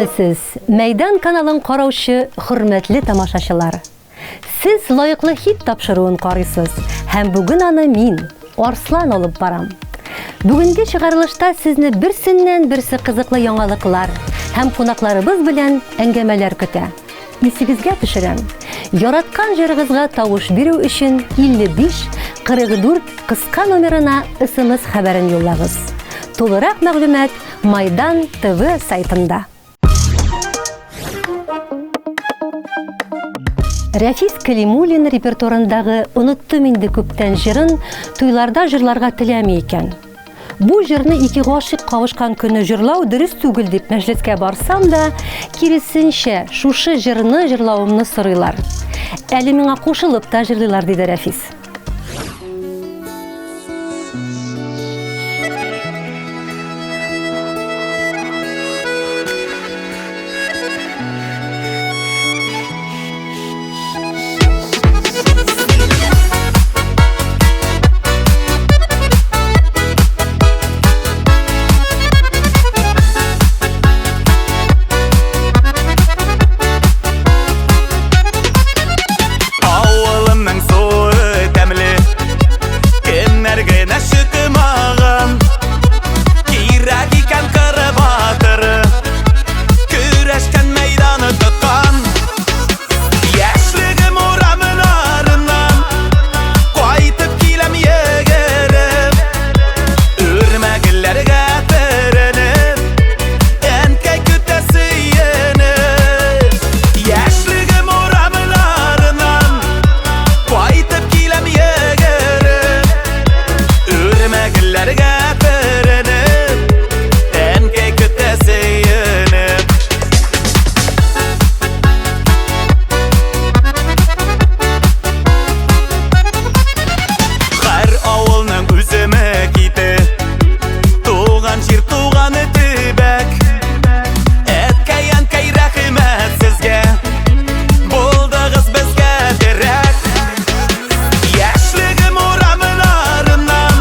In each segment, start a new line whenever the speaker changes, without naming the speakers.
Исәнмесез, Мәйдан каналын караучы хөрмәтле тамашачылар. Сез лаеклы хит тапшыруын карыйсыз һәм бүген аны мин, Арслан алып барам. Бүгенге чыгарылышта сезне берсеннән-берсе кызыклы яңалыклар һәм кунакларыбыз белән әңгәмәләр көтә. Исегезгә төшерәм, яраткан җырыгызга тавыш бирү өчен 55 44 кыска номерына смс хәбәрен юллагыз. Тулырак мәгълүмат Майдан ТВ сайтында. Рәфис Калимуллин репертуарындагы Оныттым инде күптән җырын туйларда җырларга теләми икән. Бу җырны ике гашыйк кавышкан көне җырлау дөрес түгел дип мәҗлескә барсам да, киресенчә, шушы җырны җырлавымны сорыйлар. Әле миңа кушылып та җырлыйлар, диде Рәфис.
Авылымның суы тәмле, Кемнәр генә чыкмаган. Кирәк икән кыр батыры, Көрәшкән мәйданы тоткан. Яшьлегем урамнарыннан Кайтып киләм йөгереп, Үрмәгелләргә төренеп, Әнкәй көтә сөенеп. Яшьлегем урамнарыннан Кайтып киләм йөгереп, Үрмәгелләргә төренеп, Әнкәй көтә сөенеп. Һәр авылның үземе ките, Туган җир, туган төбәк. Әткәй, әнкәй, рәхмәт сезгә, Булдыгыз безгә терәк. Яшьлегем урамнарыннан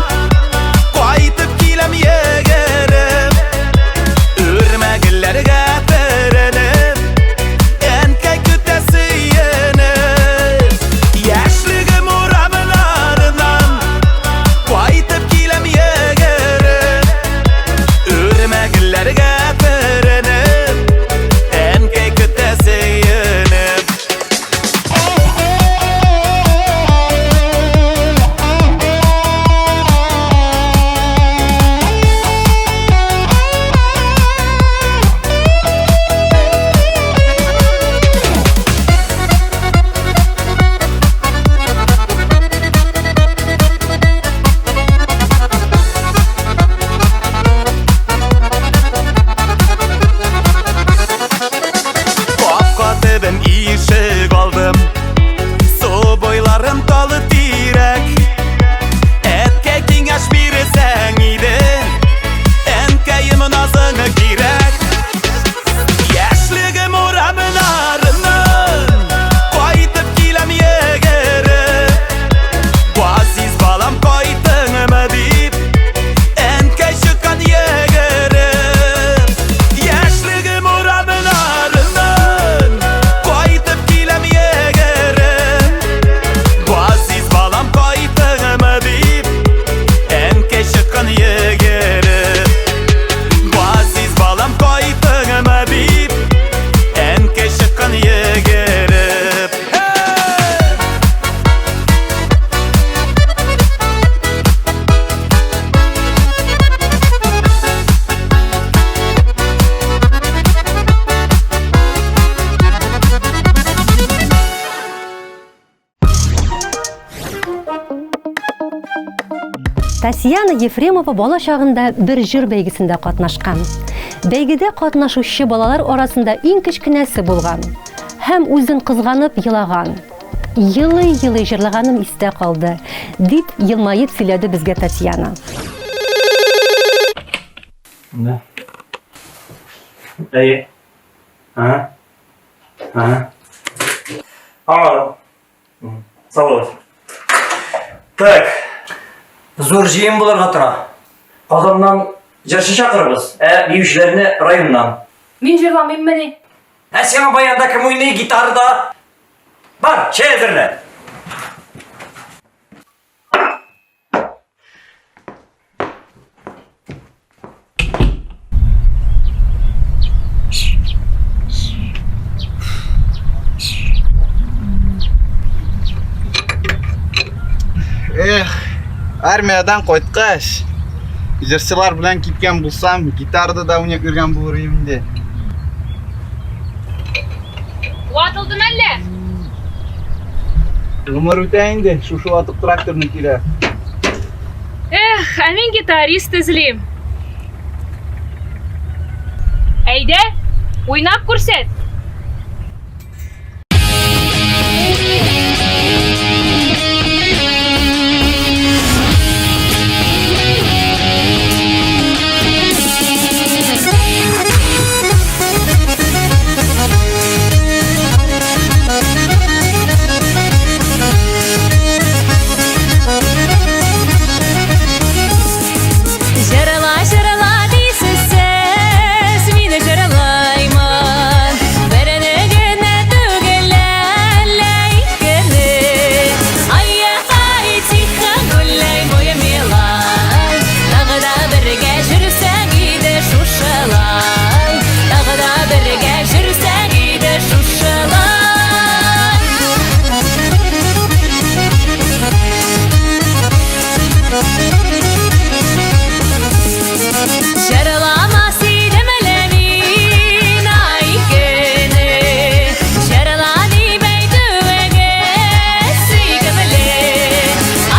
Кайтып киләм йөгереп, Үрмәгелләргә төренеп, Әнкәй көтә сөенеп. Яшьлегем урамнарыннан Кайтып киләм йөгереп, Үрмәгелләргә төренеп, Әнкәй көтә сөенеп. Капка төбем ишек алдым, Су буйларым талы тирәк. Әткәй киңәш бирсәң иде, Әнкәем назың кирәк. Яшьлегем урамнарыннан Кайтып киләм йөгереп, Газиз балам кайттыңмы дип, Әнкәй чыккан йөгереп. Яшьлегем урамнарыннан Кайтып киләм йөгереп, Газиз балам кайттыңмы дип, Әнкәй чыккан йөгереп. Газиз балам кайттыңмы дип, Әнкәй чыккан йөгереп. Hey!
Татьяна Ефремова бала чагында бер җыр бәйгесендә катнашкан. Бәйгедә катнашучы балалар арасында иң кечкенәсе булган һәм үзен кызганып елаган. Елый-елый җырлаганым истә калды, дип елмаеп сөйләде безгә Татьяна.
Да. Әйе. Ага. Ага. Аңладым. Сау булыгыз. Так.
Зур җыен булырга тора. Казаннан җырчы чакырабыз, ә биючеләрне районнан.
Мин җырламыйммыни?
Ә сиңа баянда кем уйный гитарада? Бар, чәй әзерлә.
Эх, армиядән кайткач, җырчылар белән киткән булсам, гитарада да уйнап йөргән булыр идем инде.
Ватылды мәллә?
Гомер үтә инде, шушы ватык тракторны кирәк.
Эх, ә мин гитарист эзлим. Әйдә, уйнап күрсәт.
Җырла, җырла дисез сез, мин җырлаймын. Берне генә түгел, әллә икене. Ай-ай, тихо гуляй, мой милай. Тагы да бергә җөрсәң иде шушылай. Тагы да бергә җөрсәң иде шушылай. Җырламас идем әле мин ай көне, Җырла дип әйтүегез сөйкемле.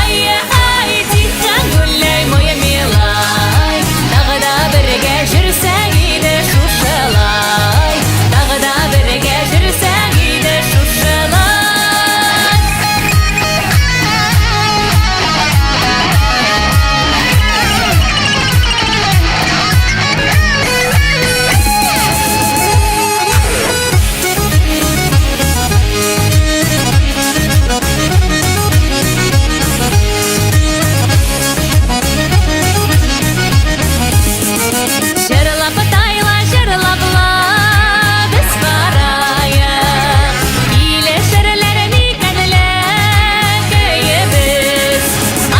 Ай-ай, тихо гуляй, мой милай, Тагы да бергә җөрсәң иде шушылай, Тагы да бергә җөрсәң иде шушылай. Җырлап тайла, җырлап ла, без бараек. Килешерләр микән лә көебез?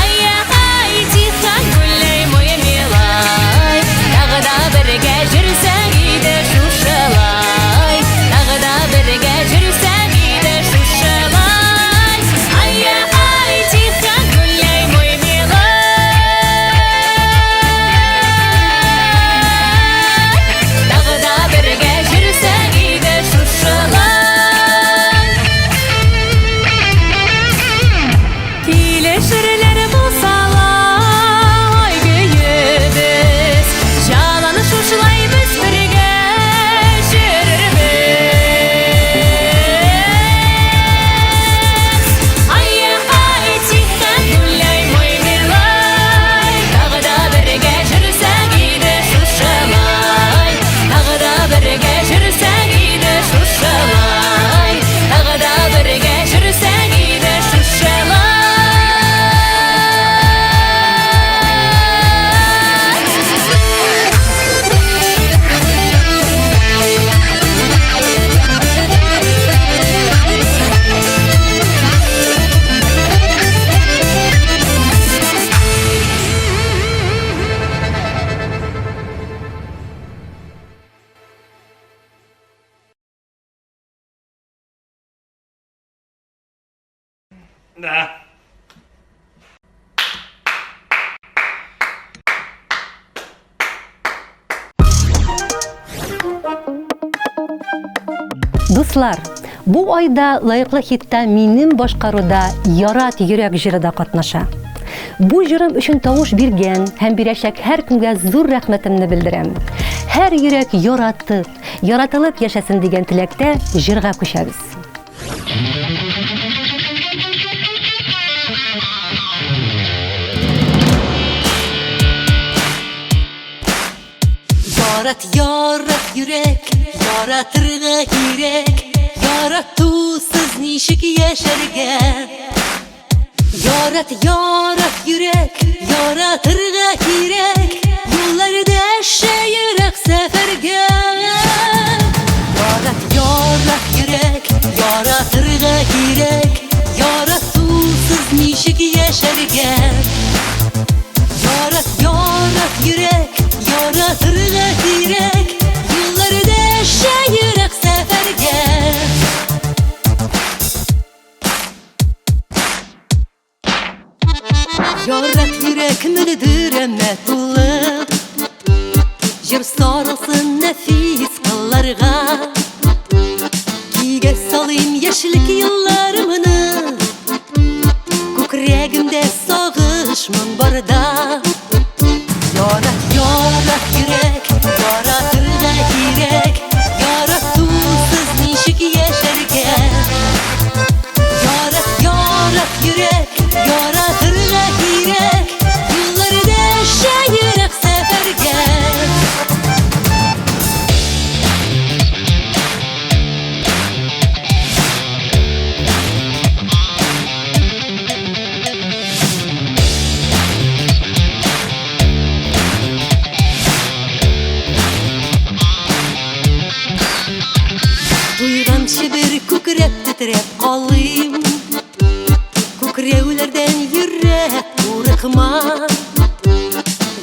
Ай-ай, тихо гуляй, мой милай. Тагы да бергә җөрсәң иде шушылай. Тагы да бергә җөрсәң иде шушылай. Ай-ай, тихо гуляй, мой милай. Тагы да бергә җөрсәң иде шушылай. Килешерләр булсалар, ай көебез, Җанан шушылай без бергә җөрербез. Ай-ай, тихо гуляй, мой милай, Тагы да бергә җөрсәң иде шушылай, Тагы да бергә җөрсәң иде шушылай, Тагы да бергә җөрсәң иде шушылай.
Да.
Дуслар, бу айда лаеклы хитта минем башкаруда Ярат йөрәк җыры да катнаша. Бу җырым өчен тавыш биргән һәм бирәчәк һәркемгә зур рәхмәтемне белдерәм. Һәр йөрәк яратып, яратылып яшәсен дигән теләктә җырга күчәбез.
Ярат, ярат йөрәк, яратырга кирәк. Яратусыз ничек яшәргә? Ярат, ярат йөрәк, яратырга кирәк. Юллар дәшә йөрәк сәфәргә. Яратырга кирәк, яратусыз ничек яшәргә? Ярат, ярат, йөрәк, яратырга кирәк, юллар дәшә ерак сәфәргә. Ярат йөрәк мөлдерәмә тулып, Җыр сарылсын нәфис кылларга. Көйгә салыйм яшьлек елларымны, Күкрәгемдә сагыш моң барда. Ярат, ярат йөрәк, яратырга кирәк, Яратусыз ничек яшәргә? Ярат, ярат йөрәк, яратырга кирәк, Юллар дәшә ерак сәфәргә. Туйганчы бер күкрәп тетрәп калыйм, Күкрәүләрдән йөрәк курыкма.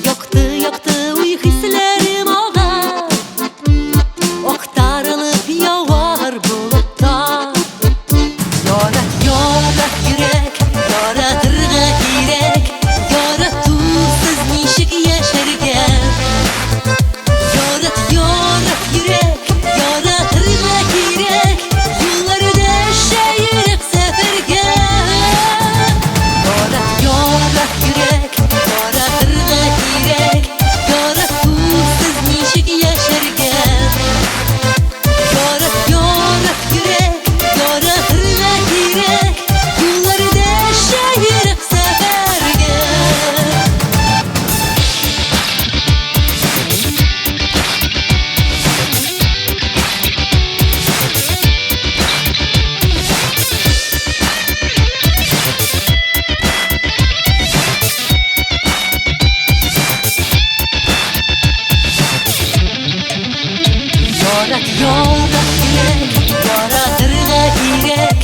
Якты-якты уй хисләрем ага, Актарылып явар болытта. Ярат, ярат йөрәк, яратырга кирәк, Яратусыз ничек яшәргә? Ярат, ярат йөрәк, яратырга кирәк, Юллар дәшә ерак сәфәргә. Ярат, ярат йөрәк, яратырга кирәк, Яратусыз ничек яшәргә? Ярат, ярат йөрәк, яратырга кирәк, Юллар дәшә ерак сәфәргә. Ярат, ярат йөрәк, яратырга кирәк,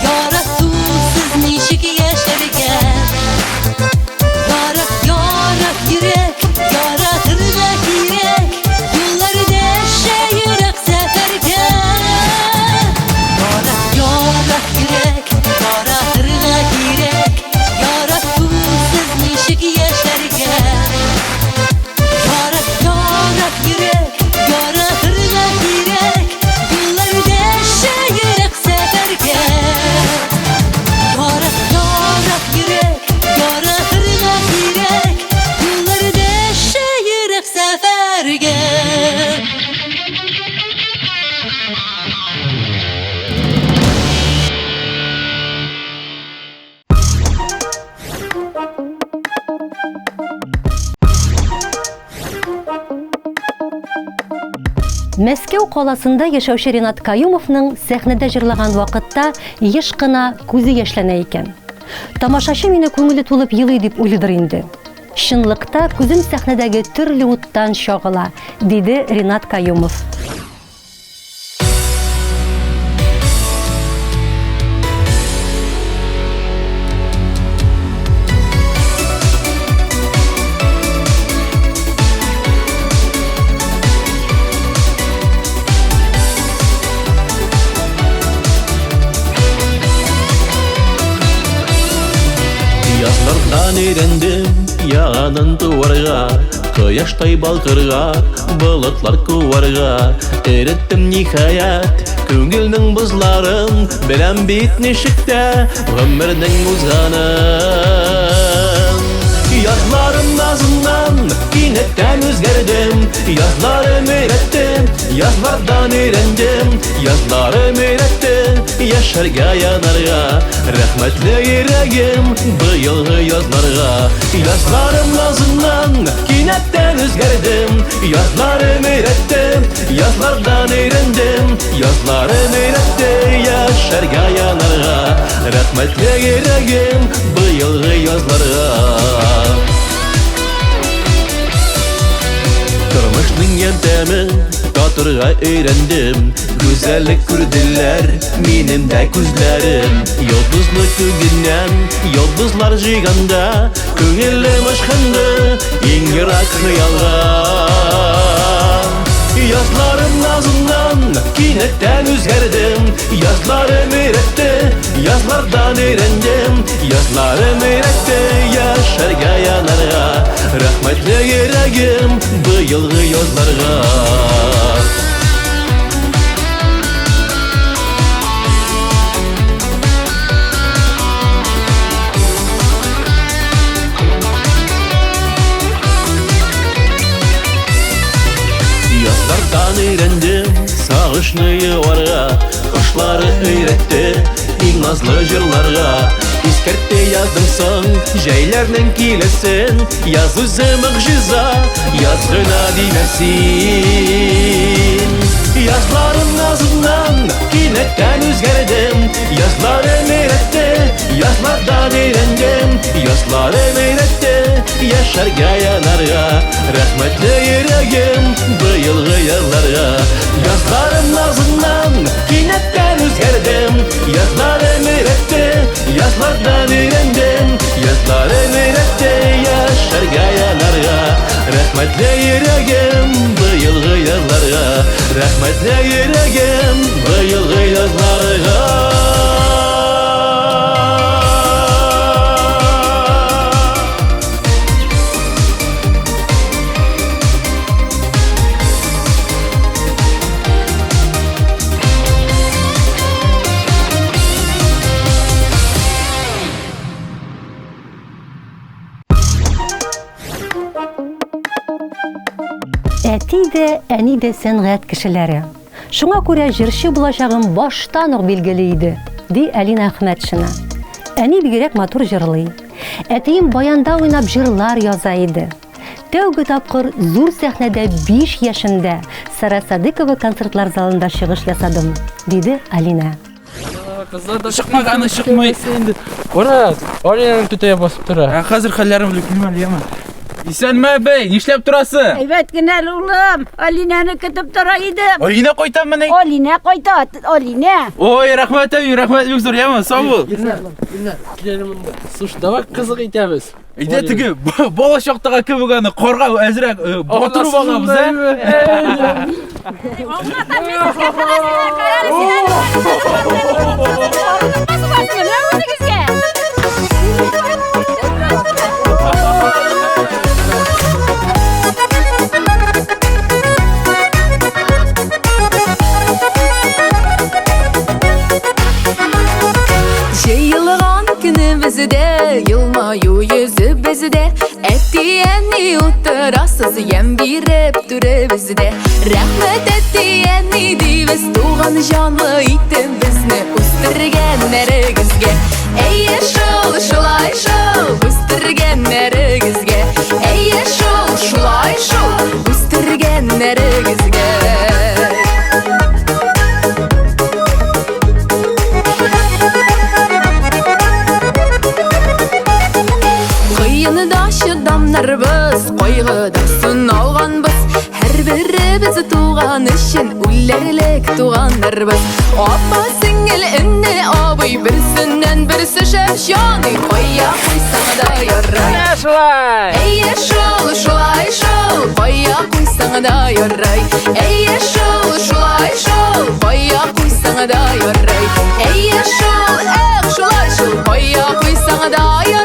Яратусыз ничек яшәргә? Ярат, ярат йөрәк, яратырга кирәк, Юллар дәшә ерак сәфәргә. Ярат, ярат йөрәк, яратырга кирәк, Яратусыз ничек яшәргә? Ярат, ярат йөрәк, яратырга кирәк, Юллар дәшә ерак сәфәргә. Ярат, ярат йөрәк, яратырга кирәк, Юллар дәшә ерак сәфәргә.
Мәскәү каласында яшәүче Ренат Каюмовның сәхнәдә җырлаган вакытта еш кына күзе яшьләнә икән. Тамашачы мине күңеле тулып елый дип уйлыйдыр инде. Чынлыкта күзем сәхнәдәге төрле уттан чагыла, диде Ренат Каюмов.
Язлардан өйрәндем яңадан туарга, Кояштай балкырга, болытлар куарга. Эреттем ниһаять күңелнең бозларын, Беләм бит ничек тә гомернең узганын. Язларым назыннан кинәттән үзгәрдем, Язларым өйрәтте, язлардан өйрәндем, Язларым өйрәтте яшәргә, янарга. Рәхмәтле йөрәгем быелгы язларга. Язларым назыннан кинәттән үзгәрдем, Язларым өйрәтте, язлардан өйрәндем, Язларым өйрәтте яшәргә, янарга. Рәхмәтле йөрәгем быелгы язларга. Тормышның ямь тәме Матурга өйрәндем, гүзәллек күрделәр минем дә күзләрем. Йолдызлы күгеннән йолдызлар җыйганда, күңелем ычкынды иң ерак хыялга. Язларым назыннан кинәттән үзгәрдем, язларым өйрәтте, язлардан өйрәндем, язларым өйрәтте яшәргә, янарга. Рәхмәтле йөрәгем быелгы язларга. Язлардан өйрәндем сагышны юарга, кошлары өйрәтте иң назлы җырларга. Искәртте яздым соң җәйләрнең киләсен, яз үзе могҗиза, яз гына димә син. Язларым назыннан кинәттән үзгәрдем, язларым өйрәтте, язлардан өйрәндем, язларым өйрәтте яшәргә, янарга. Рәхмәтле йөрәгем быелгы язларга. Язларым назыннан кинәттән үзгәрдем, язларым өйрәтте, язлардан өйрәндем, язларым өйрәтте яшәргә, янарга. Рәхмәтле йөрәгем быелгы язларга. Рәхмәтле йөрәгем быелгы язларга.
Әти дә, әни дә сәнгать кешеләре. Шуңа күрә җырчы булачагым баштан ук билгеле иде, ди Алина Әхмәтшина. Әни бигрәк матур җырлый. Әтием баянда уйнап җырлар яза иде. Тәүге тапкыр зур сәхнәдә 5 яшемдә Сара Садыкова концертлар залында чыгыш ясадым, диде Алина.
Кызлар да чыкмаганы чыкмый. Кара, Алинаның түтәе басып тора. Ә хәзер хәлләрен белеп килмә әле, яме. Исәнме, әбәй, нишләп торасың?
Әйбәт кенә әле, улым. Алинәне көтеп тора идем.
Алинә кайтамыни?
Алинә кайта, Алинә.
Ой, рәхмәт, әби, рәхмәт бик зур, яме, сау бул. Илнар, кил әле монда. Слушай, давай кызык итәбез. Әйдә теге бала чактагы кебек аны карга әзрәк батырып алабыз, ә?
Җыелган көнебездә елмаю йөзебездә Әти-әни утырасыз ямь биреп түребездә Рәхмәт әти-әни дибез туган җанлы итеп безне үстергәннәрегезгә Әйе шул, шулай шул, үстергәннәрегезгә Әйе шул, шулай шул, үстергәннәрегезгә Кыенда чыдамнарбыз, кайгыда сыналганбыз. Һәрберебез туган өчен үләрлек туганнарбыз. Апа, сеңел, эне, абый, берсеннән берсе шәп җаный. Кая куйсаң да ярай.
Менә шулай.
Әйе шул, шулай шул, кая куйсаң да ярай. Әйе шул, шулай шул, кая куйсаң да ярай. Әйе шул, эх, шулай шул, кая куйсаң да ярай.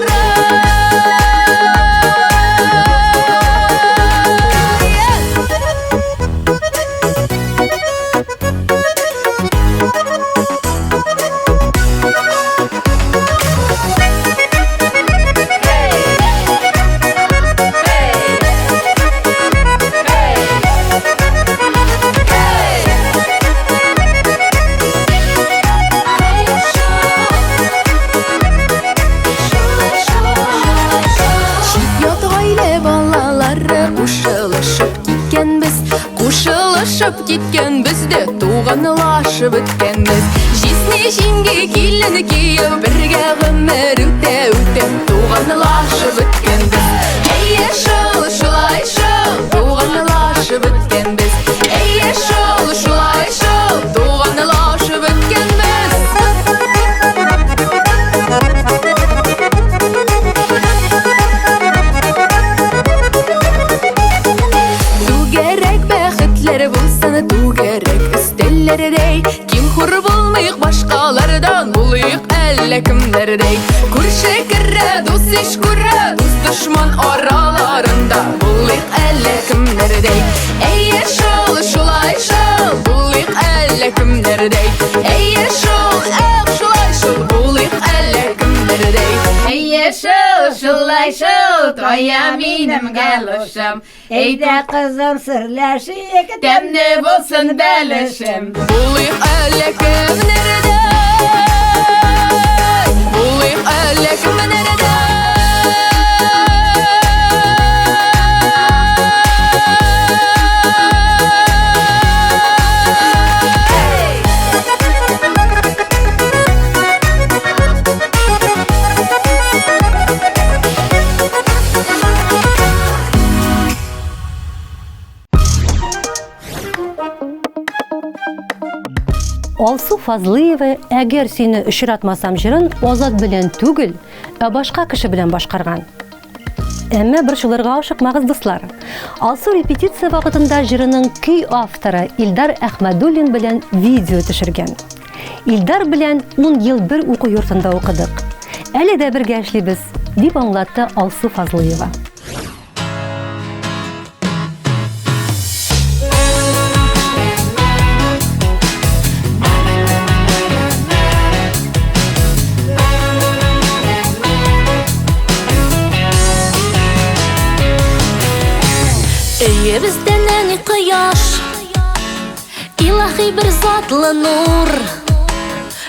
Чит-ят гаилә балалары кушылышып киткәнбез, кушылышып киткәнбез дә туганлашып беткәнбез. Җизни, җиңги, килен, кияү бергә гомер үтә үтә туганлашып беткәнбез. Әйе шул, шулай шул, туганлашып беткәнбез. Әйе шул. кемнәрдәй. Күрше керә, дус иш күрә, дус дошман араларында булыйк әллә кемнәрдәй. Әйе шул, шулай шул, булыйк әллә кемнәрдәй. Әйе шул, эх, шулай шул, булыйк әллә кемнәрдәй.
Әйе шул, шулай шул, кая минем галошым. Әйдә кызым серләшик,
тәмле булсын бәлешем. Булыйк әллә кемнәрдәй, булыйк әллә кемнәрдәй.
Алсу Фазлыева Әгәр сине очратмасам җырын Азат белән түгел, ә башка кеше белән башкарган. Әмма борчылырга ашыкмагыз, дуслар. Алсу репетиция вакытында җырының көй авторы Илдар Әхмәдуллин белән видео төшергән. Илдар белән 10 ел бер уку йортында укыдык. Әле дә бергә эшлибез, дип аңлатты Алсу Фазлыева.
Өебездә нәни кояш, илаһи бер затлы нур.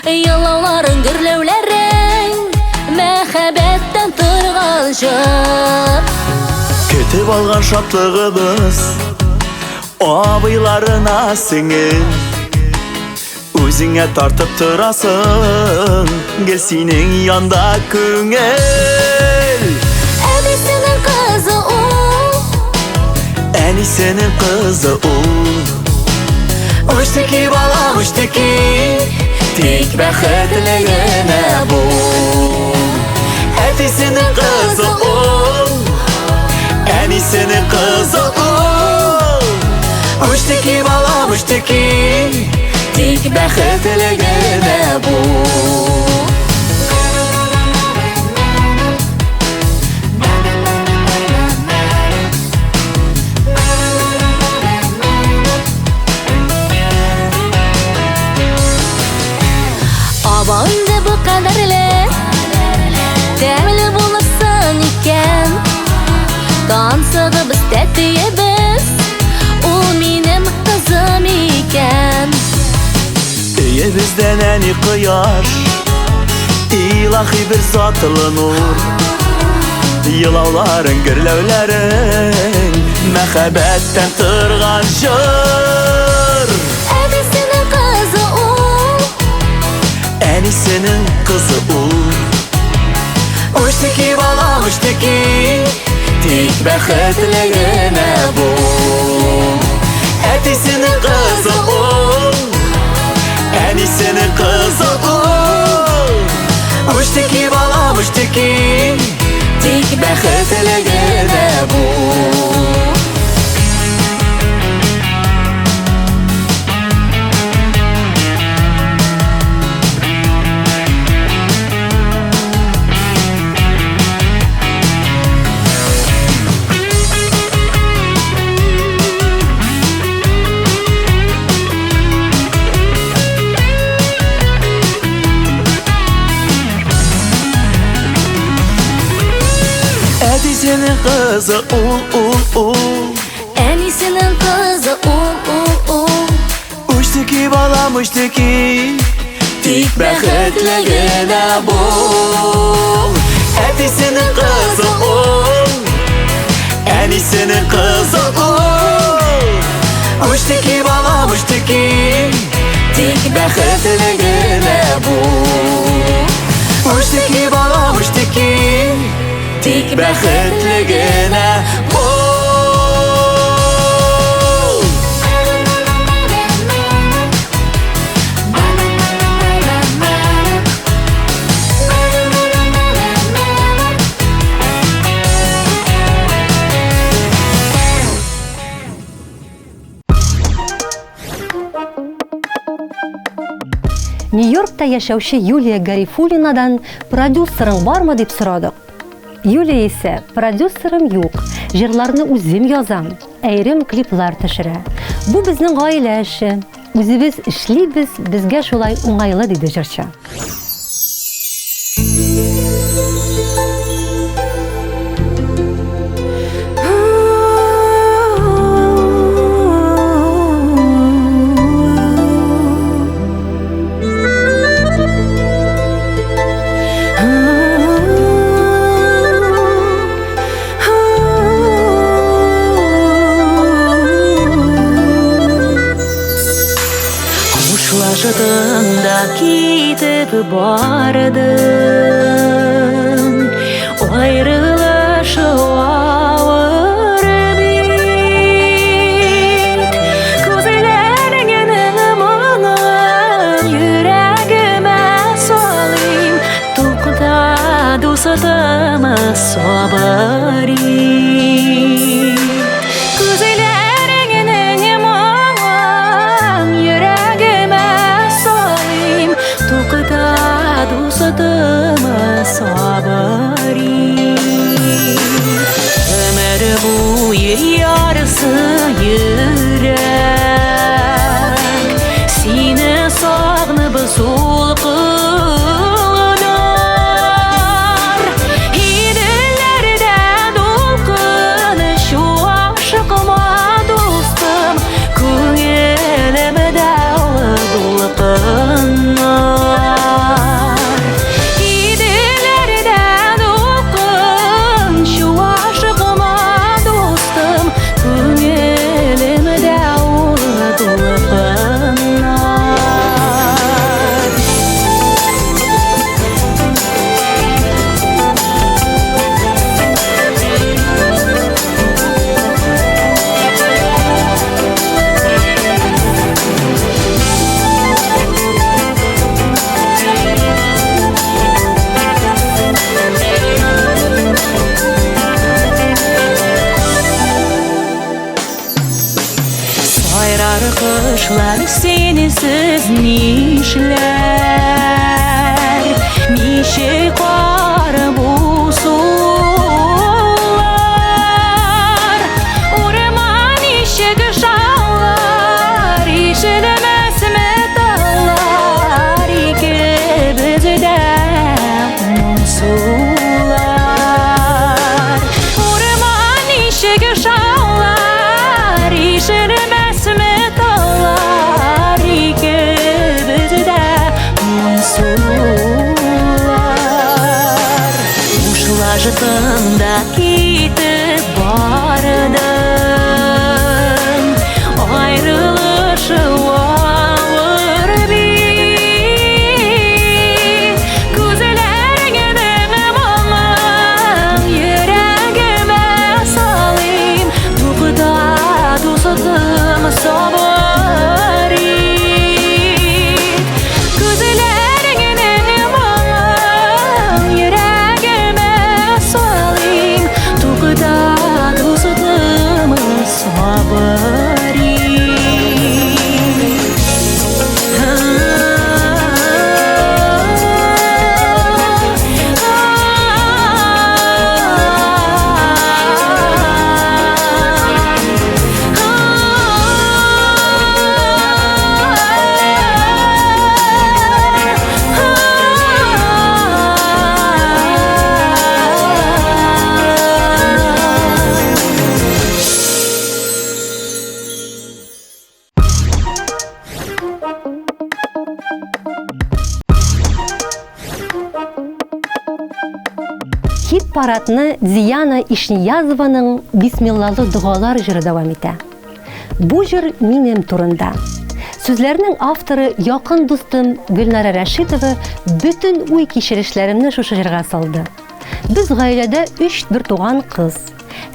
Елауларың, гөрләүләрең, мәхәббәттән торган җыр.
Көтеп алган шатлыгыбыз абыйларына сеңел. Үзеңә тартып торасың, гел синең янда күңел.
Әнисенең кызы ул,
Әнисенең кызы ул. Үчтеки балам, үчтеки, тик бәхетле генә бул. Әтисенең кызы ул, әнисенең кызы ул. Үчтеки балам, үчтеки, тик бәхетле генә бул.
Абау инде бу кадәрле, тәмле булырсың икән. Тансыгыбыз, тәтиебез, ул минем кызым икән.
Өебездә нәни кояш, илаһи бер затлы нур. Елауларың, гөрләүләрең, мәхәббәттән торган җыр.
Әнисенең кызы ул,
Әнисенең кызы ул. Үчтеки балам, үчтеки, тик бәхетле генә бул. Әтисенең кызы ул, әнисенең кызы ул. Үчтеки балам, үчтеки, тик бәхетле генә бул. Әтисенең кызы ул, ул, ул.
Әнисенең кызы ул, ул, ул.
Үчтеки балам, үчтеки, тик бәхетле генә бул. Әтисенең кызы ул, әнисенең кызы ул. Үчтеки балам, үчтеки, тик бәхетле генә бул. Үчтеки балам, үчтеки, тик бәхетле генә бул.
Нью-Йорк Нью-Йоркта яшәүче Юлия Гарифуллинадан продюсерың бармы дип сорадык. Юлия исә, продюсерым юк, җырларны үзем язам, әйрем клиплар төшерә. Бу безнең гаилә эше. Үзебез эшлибез, безгә шулай уңайлы, диде җырчы.
Хушлаштың да китеп бардың, Аерылышу авыр бит. Күзләреңнең моңын йөрәгемә салыйм, Тукта, дустым, сабыр ит. Күзләреңнең моңын йөрәгемә салыйм, Тукта, дустым, сабыр ит. Гомер буе ярсы йөрәк, Сине сагынып сулкылдар. Иделләрдә дулкын чуашыкма, дустым, Күңелемдә дулкыннар. Иделләрдә дулкын чуашыкма, дустым, Күңелемдә ул дулкыннар. Сайрар кошлар синсез нишләр? Ничек кар бу сулар? Урман ничек шаулар? Ишелмәсме таулар? Икебез дә моңсулар. Урман ничек шаулар? Ишелмәсме таулар? Икебез дә моңсулар. Хушлаштың да китеп бардың, Аерылышу авыр бит. Күзләреңнең моңын йөрәгемә салыйм, Тукта, дустым, сабыр ит. Күзләреңнең моңын йөрәгемә салыйм, Тукта, дустым, сабыр ит.
Хит-парадны Диана Ишниязованың Бисмиллалы догалар җыры дәвам итә. Бу җыр минем турында. Сүзләрнең авторы якын дустым Гөлнара Рәшитова бөтен уй кичерешләремне шушы җырга салды. Без гаиләдә өч бертуган кыз.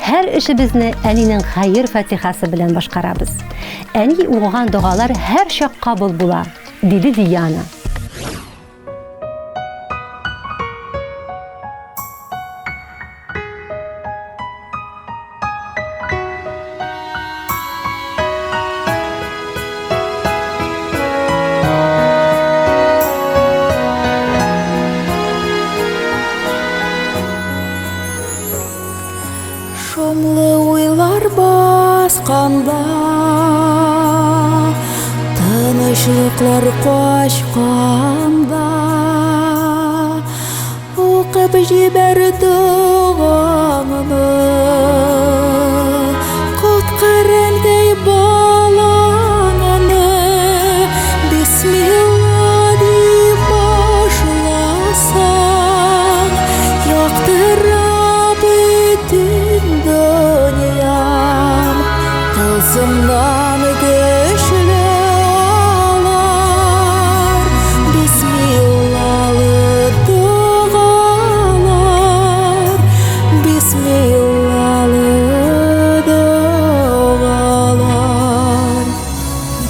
Һәр эшебезне әнинең хәер-фатихасы белән башкарабыз. Әни укыган догалар һәрчак кабул була, диде Диана.
Шомлы уйлар басканда, Тынычлыклар качканда, Укып җибәр догаңны, Коткар, әнкәй, балаңны, Бисмилла дип башласаң, Яктыра бөтен дөньям, Тылсымнан көчле алар, Бисмиллалы догалар, Бисмиллалы догалар.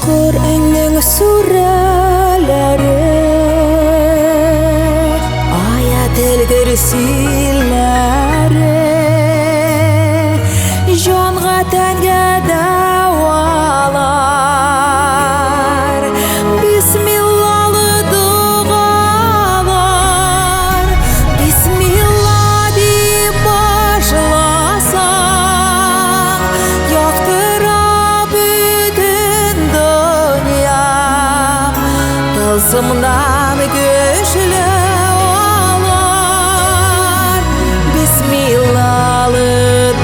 Коръәннең сүрәләре, Аятел-Көрсиләре, Җанга, тәнгә дәвалар. Бисмиллалы догалар, Бисмилла дип башласаң, Яктыра бөтен дөньям, Тылсымнан көчле алар, Бисмиллалы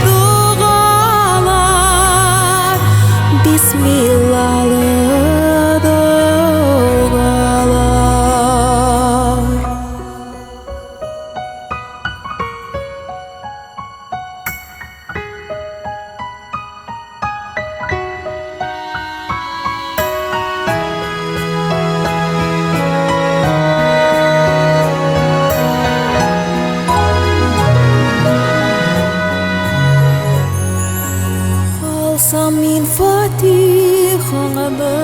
догалар, Бисмиллалы догалар. Алсам мин фатихаңны,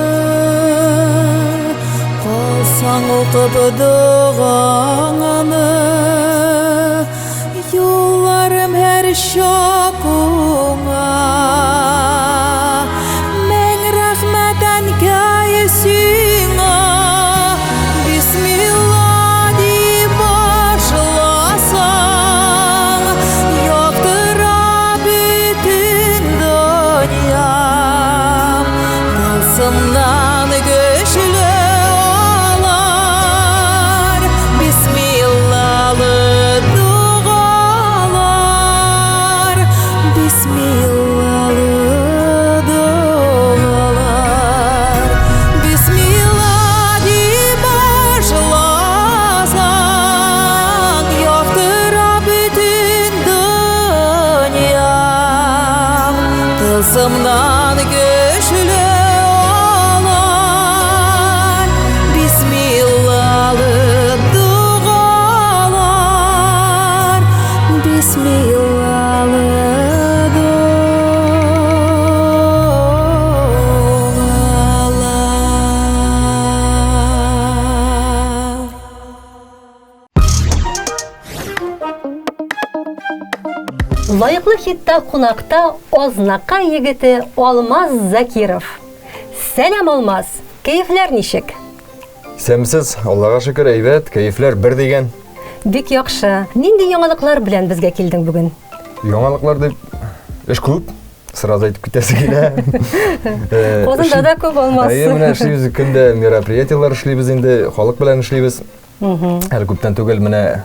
Калсаң укып догаңны, Юлларым һәр чак уңа. Мең рәхмәт, әнкәй, сиңа, Бисмилла дип башласаң, Яктыра бөтен дөньям, Тылсымнан көчле алар, Бисмиллалы догалар, Бисмиллалы догалар, Бисмилла дип башласаң, Яктыра бөтен дөньям, Тылсымнан көчле алар, Бисмиллалы догалар, Бисмиллалы догалар.
Лаеклы хитта кунакта Азнакай егете Алмаз Закиров. Сәлам, Алмаз! Кәефләр ничек?
Исәнмесез, Аллага шөкер, әйбәт, кәефләр бер дигән.
Бик яхшы. Нинди яңалыклар белән безгә килдең бүген?
Яңалыклар дип эш күп, сразу әйтеп китәсе килә.
Казанда да күп, Алмаз.
Әйе, менә эшлибез, көндә мероприятиеләр эшлибез инде, халык белән эшлибез. Әле күптән түгел менә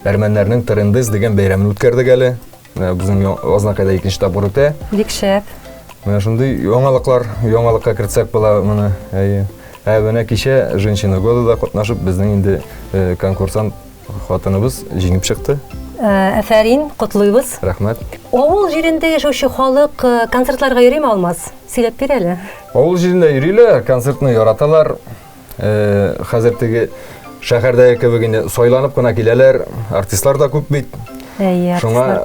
әрмәннәрнең Трендес дигән бәйрәмен үткәрдек әле. Менә безнең Азнакайда икенче тапкыр үтә.
Бик шәп.
Менә шундый яңалыклар, яңалыкка кертсәк була моны. Әйе. Ә менә кичә Женщина года да катнашып, безнең инде конкурсант хатыныбыз җиңеп чыкты.
Әфәрин, котлыйбыз.
Рәхмәт.
Авыл җирендә яшәүче халык концертларга йөриме, Алмаз? Сөйләп бир әле.
Авыл җирендә йөриләр, концертны яраталар. Хәзер теге шәһәрдәге кебек инде сайланып кына киләләр. Артистлар да күп бит.
Әйе,
Шуңа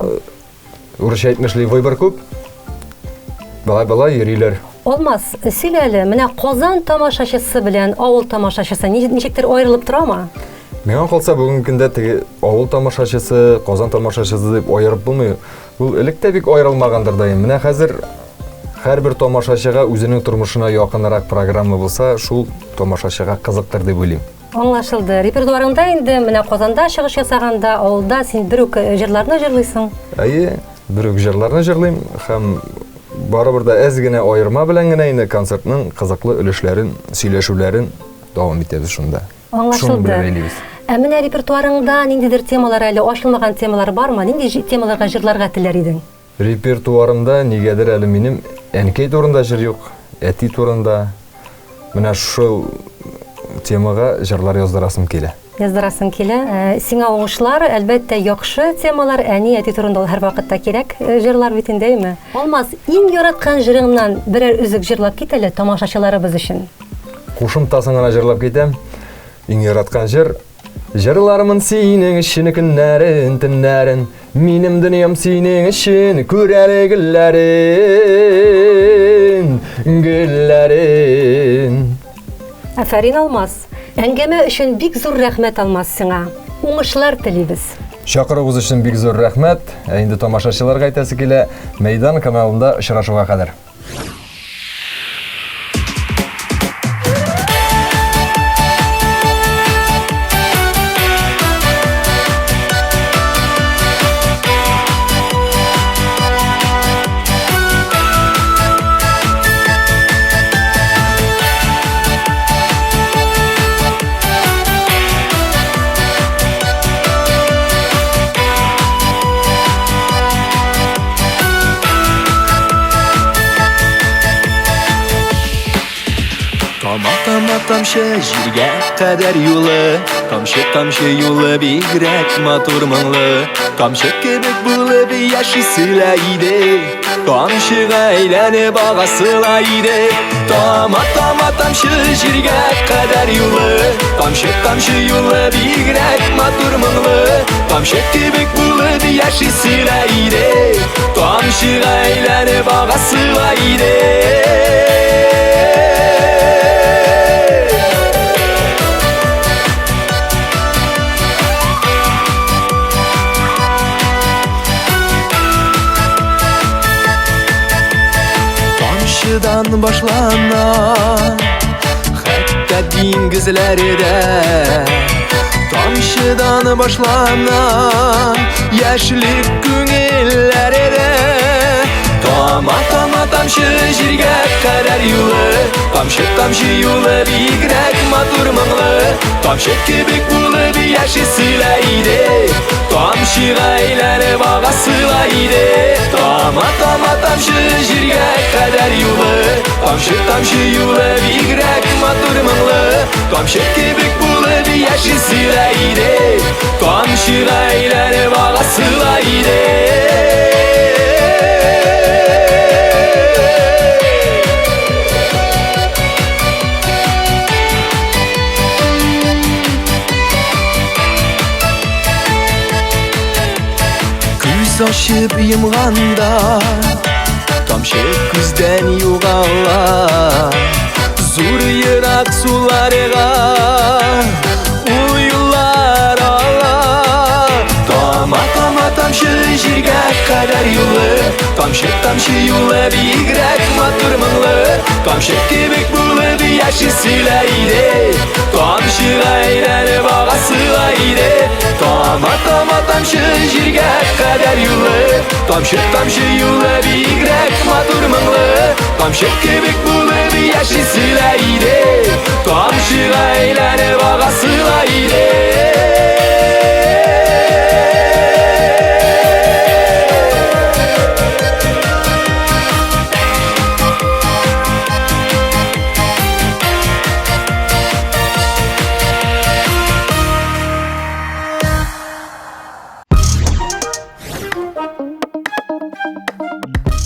урысча әйтмешли выбор күп. Болай-болай йөриләр.
Алмаз, сөйлә әле, менә Казан тамашачысы белән авыл тамашачысы ничектер аерылып торамы?
Миңа калса, бүгенге көндә теге авыл тамашачысы, Казан тамашачысы дип аерып булмый. Ул элек тә бик аерылмагандыр да инде. Менә хәзер һәрбер тамашачыга үзенең тормышына якынрак программа булса, шул тамашачыга кызыктыр дип уйлыйм.
Аңлашылды. Репертуарыңда инде менә Казанда чыгыш ясаганда, авылда син бер үк җырларны җырлыйсың.
Әйе. Бер үк җырларны җырлыйм һәм барыбер дә әз генә аерма белән генә инде концертның кызыклы өлешләрен, сөйләшүләрен дәвам итәбез шунда.
Аңлашылды.
Шуның белән бәйлибез.
Ә менә репертуарыңда ниндидер темалар әле ачылмаган темалар бармы? Нинди темаларга җырларга теләр идең?
Репертуарымда нигәдер әле минем әнкәй турында җыр юк, әти турында. Менә шул темага җырлар яздырасым килә.
Яздырасың килә. Э, сиңа уңышлар, әлбәттә, яхшы темалар, әни, әти турында ул һәрвакытта кирәк э, җырлар бит инде, әйме? Алмаз, иң яраткан җырыңнан берәр өзек җырлап кит әле тамашачыларыбыз өчен.
Кушымтасын гына җырлап китәм. Иң яраткан җыр Җырлармын синең өчен көннәрен, төннәрен. Минем дөньям синең өчен, күр әле гөлләрен, гөлләрен.
Афәрин, Алмаз! Әңгәмә өчен бик зур рәхмәт, Алмаз, сиңа. Уңышлар телибез.
Чакыруыгыз өчен бик зур рәхмәт. Ә инде тамашачыларга әйтәсе килә, Мәйдан каналында очрашуга кадәр.
Тама тама тамчы җиргә кадәр юлы Тамчы тамчы юлы бигрәк матур моңлы Тамчы кебек булып яшисе лә иде Тамчыга әйләнеп агасы ла иде Тама тама тамчы җиргә кадәр юлы Тамчы тамчы юлы бигрәк матур моңлы Тамчы кебек булып яшисе лә иде Тамчыга әйләнеп агасы ла иде Тамчыдан башлана Хәтта диңгезләре дә Тамчыдан башлана Яшьлек күңелләре дә Тама тама тамчы җиргә кадәр юлы Тамчы тамчы юлы бигрәк матур моңлы Тамчы кебек булып яшисе лә иде Тамчыга әйләнеп агасы ла иде Тама тама тамчы җиргә кадәр юлы Тамчы тамчы юлы бигрәк матур моңлы Тамчы кебек булып яшисе лә иде Тамчыга әйләнеп агасы ла иде Күз ачып йомганда Тамчы күздән югала Зур ерак суларга Ул юллар ала Тама тама тамчы җиргә кадәр юлы Тамчы тамчы юлы бигрәк матур моңлы Тамчы кебек булып яшисе лә иде Тамчыга әйләнеп агасы ла иде Тама тама тамчы җиргә кадәр юлы Тамчы тамчы юлы бигрәк матур моңлы Тамчы кебек булып яшисе лә иде Тамчыга әйләнеп агасы ла иде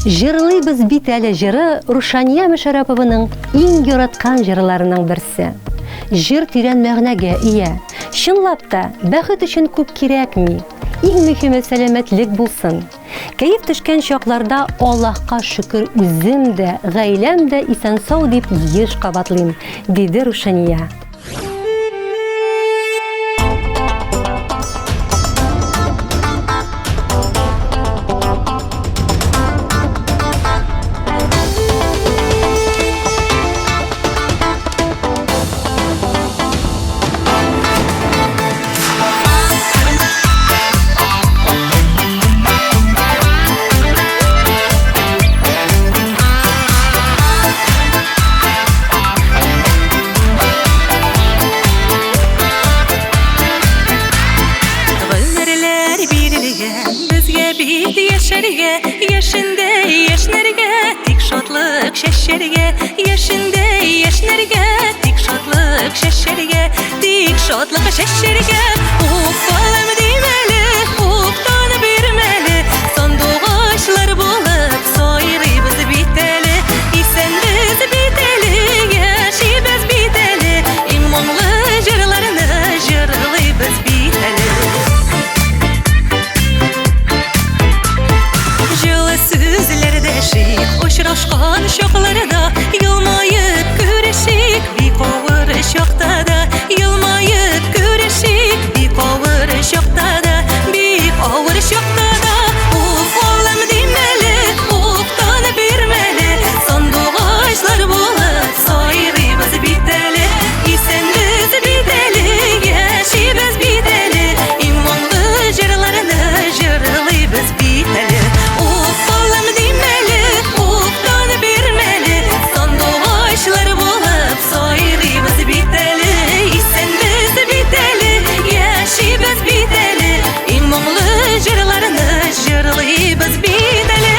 Җырлыйбыз бит әле җыры Рушания Мөшәрәпованың иң яраткан җырларының берсе. Җыр тирән мәгънәгә ия. Чынлап та, бәхет өчен күп кирәкми. Иң мөһиме сәламәтлек булсын. Кәеф төшкән чакларда Аллаһка шөкер үзем дә, гаиләм дә исән-сау дип еш кабатлыйм, диде Рушания.
Яшендә яшьнәргә, тик шатлык чәчәргә. Яшендә яшьнәргә, тик шатлык чәчәргә. Тик шатлык чәчәргә. Уфалым димәле, уфтан бирмәле. Сандугачлар булып сайрыйбыз бит әле. Исәнбез бит әле, яшибез бит әле. Иң моңлы җырларны җырлыйбыз бит әле. Җылы сүзләр дәшик, очрашкан чакларда елмаеп күрешик, бик авыр чакта да елмаеп күрешик, бик авыр чакта да, бик авыр чакта да. Уф, алым димәле, уфтан бирмәле, сандугачлар булып сайрыйбыз бит әле. Исәнбез бит әле, яшибез бит әле, иң моңлы җырларны җырлыйбыз бит әле. Уф, алым димәле, уфтан бирмәле, сандугачлар булып сайрыйбыз бит әле. Исәнбез бит әле, яшибез бит әле, иң моңлы җырларны җырлыйбыз бит әле.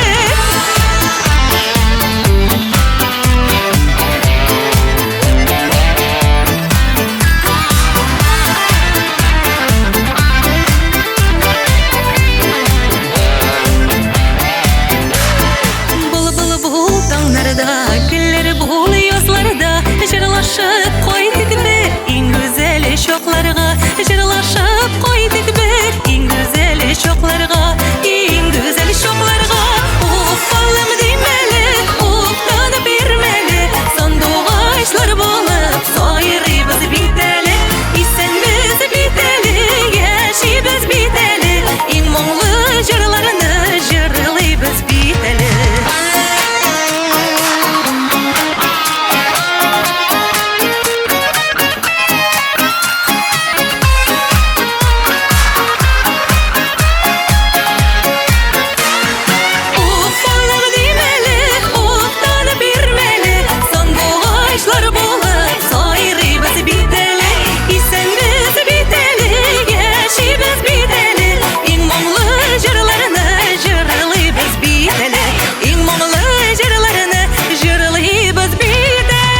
Былбыл бул таңнарда, гөлләр бул язларда, җырлашып кайтыйк бер иң гүзәл чакларга, җырлашып кайтыйк бер иң гүзәл чакларга, иң гүзәл чакларга. Уфалым димәле, уфтан бирмәле, сандугачлар булып сайрыйбыз бит әле. Исәнбез бит әле, яшибез бит әле, иң моңлы җырларны җырлыйбыз бит әле. Уфалым димәле, уфтан бирмәле, сандугачлар булып сайрыйбыз бит әле. Исәнбез бит әле, яшибез бит әле, иң моңлы җырларны җырлыйбыз бит әле. Иң моңлы җырларны җырлыйбыз бит әле.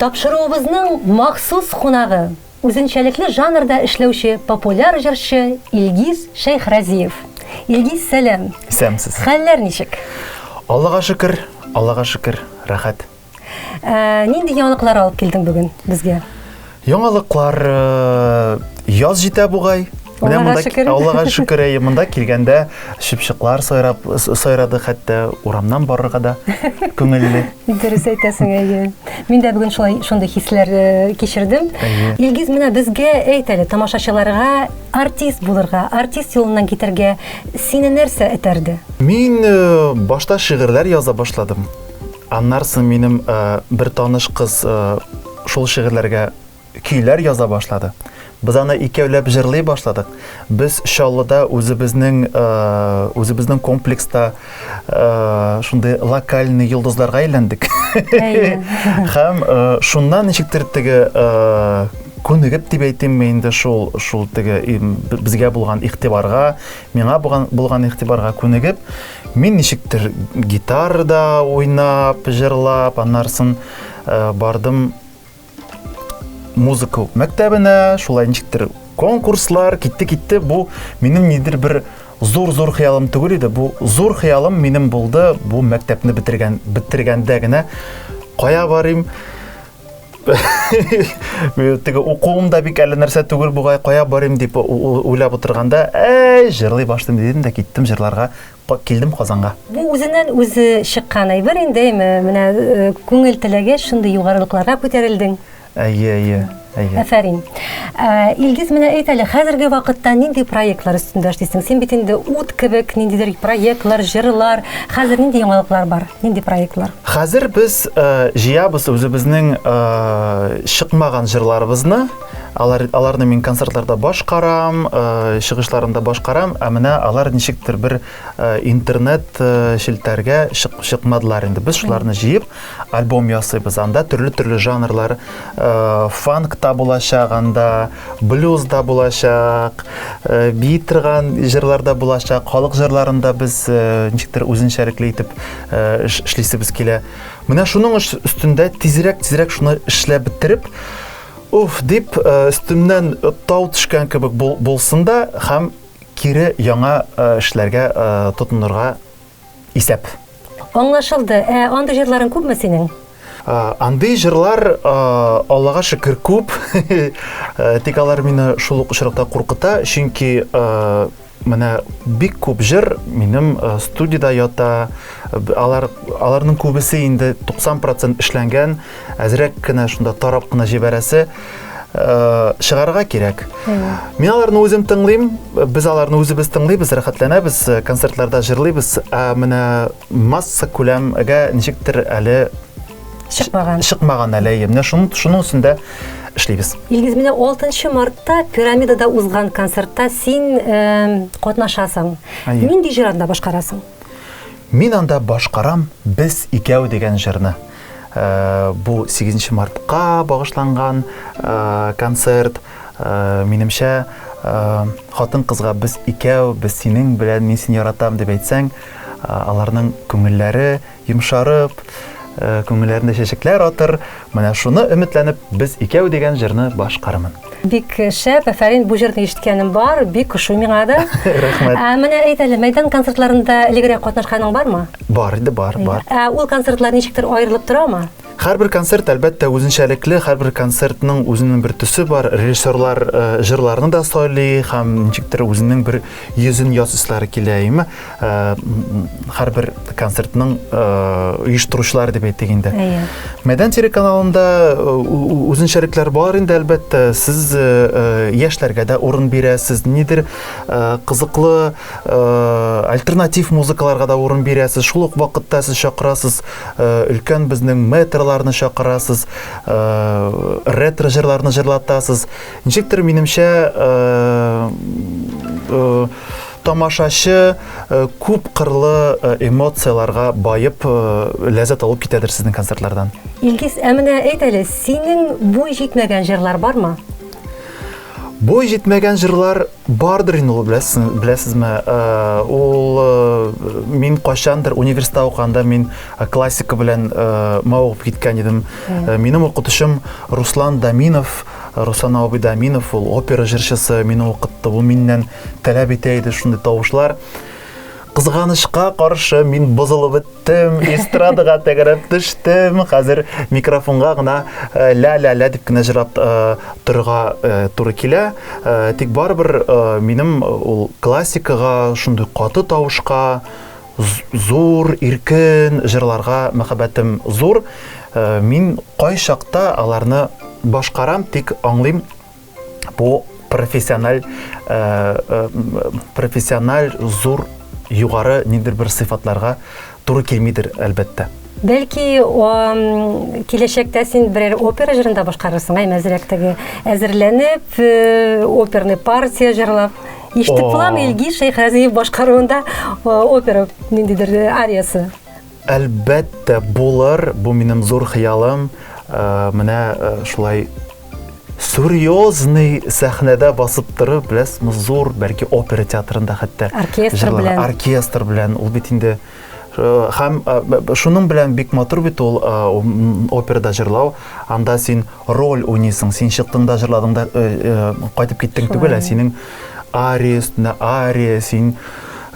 Тапшыруыбызның махсус кунагы, үзенчәлекле жанрда эшләүче популяр җырчы Илгиз Шәйхразиев. Илгиз, сәлам.
Исәнмесез.
Хәлләр ничек?
Аллага шөкер, Аллага шөкер, рәхәт.
Ә, нинди яңалыклар алып килдең бүген безгә?
Яңалыклар э, яз җитә бугай. Менә
Аллага
монда
шөкер.
Аллага шөкер, әйе, монда килгәндә чыпчыклар сайрап сайрады, хәтта урамнан барырга да күңелле.
Дөрес әйтәсең, әйе. Мин дә бүген шулай шундый хисләр э, кичердем.
Әйе.
Илгиз, менә безгә әйт әле, тамашачыларга артист булырга, артист юлыннан китәргә сине нәрсә этәрде?
Мин э, башта шигырьләр яза башладым. Аннан соң минем э, бер таныш кыз э, шул шигырьләргә көйләр яза башлады. Без аны икәүләп җырлый башладык. Без Чаллыда үзебезнең э, үзебезнең комплекста э, шундый локальный йолдызларга әйләндек.
Әйе.
Һәм э, шуннан ничектер теге э, күнегеп дип әйтимме инде шул шул теге им, безгә булган игътибарга, миңа булган булган игътибарга күнегеп, мин ничектер гитарада уйнап, җырлап, аннан э, бардым музыка мәктәбенә, шулай ничектер конкурслар, китте-китте. Бу минем нидер бер зур-зур хыялым түгел иде. Бу зур хыялым минем булды. Бу мәктәпне бетергән бетергәндә генә кая барыйм? Теге укуым да бик әллә нәрсә түгел бугай, кая барыйм дип уйлап утырганда, әй, җырлый башлыйм дидем дә киттем җырларга, килдем Казанга.
Бу үзеннән үзе чыккан әйбер инде, әйме? Менә э, күңел теләгәч, шундый югарылыкларга күтәрелдең.
Әйе, әйе, әйе.
Афәрин. Ә, Илгиз, менә әйт әле, хәзерге вакытта нинди проектлар өстендә эшлисең? Син бит инде ут кебек ниндидер проектлар, җырлар. Хәзер нинди яңалыклар бар? Нинди проектлар?
Хәзер без э, җыябыз үзебезнең э, чыкмаган җырларыбызны. Алар, аларны мин концертларда башкарам, э, чыгышларымда башкарам, ә менә алар ничектер бер э, интернет э, челтәргә чык, чыкмадылар инде. Без шуларны җыеп альбом ясыйбыз. Анда төрле-төрле жанрлар, э, фанк та булачак, анда блюз да булачак, э, бии торган җырлар да булачак, халык җырларын да без э, ничектер үзенчәлекле итеп э, эшлисебез килә. Менә шуның өстендә тизрәк-тизрәк шуны эшләп бетереп, уф дип, өстемнән тау төшкән кебек булсын да һәм кире яңа эшләргә тотынырга исәп.
Аңлашылды. Ә андый җырларың күпме синең?
Андый җырлар, Аллага шөкер, күп. Тик алар мине шул ук очракта куркыта, чөнки менә бик күп җыр минем студиядә ята. Алар, аларның күбесе инде 90% эшләнгән, әзрәк кенә шунда тарап кына җибәрәсе. Чыгарырга кирәк. Мин аларны үзем тыңлыйм, без аларны үзебез тыңлыйбыз, рәхәтләнәбез, концертларда җырлыйбыз. Ә менә масса күләмгә ничектер әле
чыкмаган.
Чыкмаган әле. Менә шуның, шуның өстендә эшлибез.
Илгиз, менә 6 мартта Пирамидада узган концертта син э, катнашасың. Нинди җыр анда башкарасың?
Мин анда башкарам Без икәү дигән җырны. Э, бу 8 мартка багышланган э, концерт. Э, минемчә, хатын-кызга без икәү, без синең белән, мин сине яратам дип әйтсәң, аларның күңелләре йомшарып, күңелләрендә чәчәкләр атыр. Менә шуны өметләнеп, без икәү дигән җырны башкармын.
Бик шәп, афәрин, бу җырны ишеткәнем бар, бик ошый миңа да.
Рәхмәт.
Ә менә әйт әле, мәйдан концертларында элегрәк катнашканың бармы?
Бар иде, бар, бар.
Ә ул концертлар ничектер аерылып торамы?
Һәрбер концерт, әлбәттә, үзенчәлекле, һәрбер концертның үзенең бер төсе бар. Режиссерлар э, җырларны да сайлый һәм ничектер үзенең бер йөзен ясыйсылары килә, әйеме? Э, һәрбер концертның э, оештыручылары дип әйтик инде.
Әйе.
Мәйдан телеканалында э, үзенчәлекләр бар инде, әлбәттә. Сез яшьләргә дә урын бирәсез, нидер кызыклы альтернатив музыкаларга да урын бирәсез. Шул ук вакытта сез чакырасыз өлкән безнең метрларны чакырасыз, ретро җырларны җырлатасыз. Ничектер, минемчә, Тамашачы күп кырлы эмоцияләргә баеп, ләззәт алып китәдер сезнең концертлардан.
Илгиз, ә менә әйт әле, синең буй җитмәгән җырлар бармы?
Буй җитмәгән җырлар бардыр инде ул, беләсез, беләсезме? Ул мин кайчандыр университетта укыганда мин классика белән мавыгып киткән идем. Минем укытучым Руслан Даминов, Руслан абый Даминов, ул опера җырчысы, мине укытты. Ул миннән таләп итә иде шундый тавышлар. Кызганычка каршы мин бозылып беттем, эстрадага тәгәрәп төштем. Хәзер микрофонга гына э, ля-ля-ля дип кенә җырлап э, торырга э, туры килә. Тик барыбер минем ул классикага, шундый каты тавышка, зур, иркен җырларга мәхәббәтем зур. Мин кайчакта аларны башкарам, тик аңлыйм, бу профессиональ э, э, профессиональ зур югары ниндидер бер сыйфатларга туры килмидер, әлбәттә.
Бәлки, киләчәктә син берәр опера җырын да башкарырсың, әй, әзрәк теге әзерләнеп, э, оперный партия җырлап. Ишетеп буламы Илгиз Шәйхразиев башкаруында опера ниндидер ариясы?
Әлбәттә, булыр. Бу минем зур хыялым. Менә шулай серьезный сәхнәдә басып торып, беләсезме, зур, бәлки опера театрында хәтта.
Оркестр белән.
Оркестр белән. Ул бит инде һәм шуның белән бик матур бит ул операда җырлау. Анда син роль уйныйсың, син чыктың да җырладың да кайтып киттең түгел, ә синең ария өстенә ария, син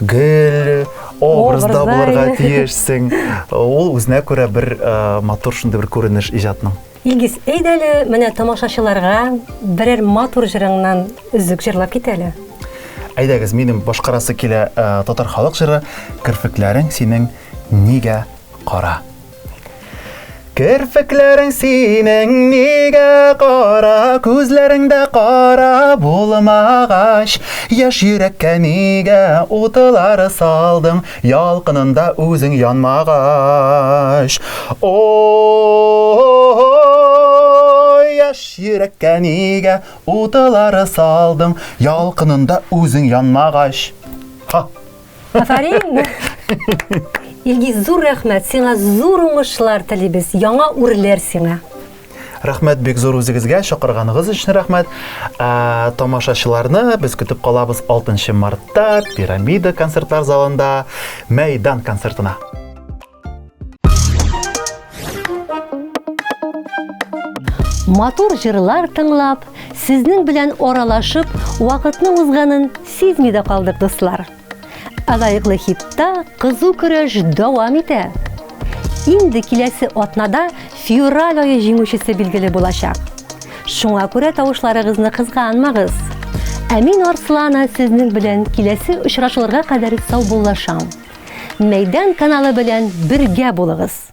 гел образда булырга тиешсең. Ул үзенә күрә бер матур шундый бер күренеш иҗатның.
Илгиз, әйдә әле менә тамашачыларга берәр матур җырыңнан өзек җырлап кит әле.
Әйдәгез, минем башкарасы килә э, татар халык җыры Керфекләрең синең нигә кара. Керфекләрең синең нигә кара, күзләреңдә кара булмагач, яшь йөрәккә нигә утлар салдың, ялкынында үзең янмагач. О, яшь йөрәккә нигә утлар салдың, ялкынында үзең янмагач. Ха!
Афәрин! Илгиз, зур рәхмәт. Сиңа зур уңышлар телибез. Яңа үрләр сиңа.
Рәхмәт бик зур үзегезгә, чакырганыгыз өчен рәхмәт. Ә, тамашачыларны без көтеп калабыз 6 мартта Пирамида концертлар залында Мәйдан концертына.
Матур җырлар тыңлап, сезнең белән аралашып, вакытның узганын сизми дә калдык, дуслар. Ә лаеклы хитта кызу көрәш дәвам итә. Инде киләсе атнада февраль ае җиңүчесе билгеле булачак. Шуңа күрә тавышларыгызны кызганмагыз. Ә мин Арслана сезнең белән киләсе очрашуларга кадәр саубуллашам. Мәйдан каналы белән бергә булыгыз!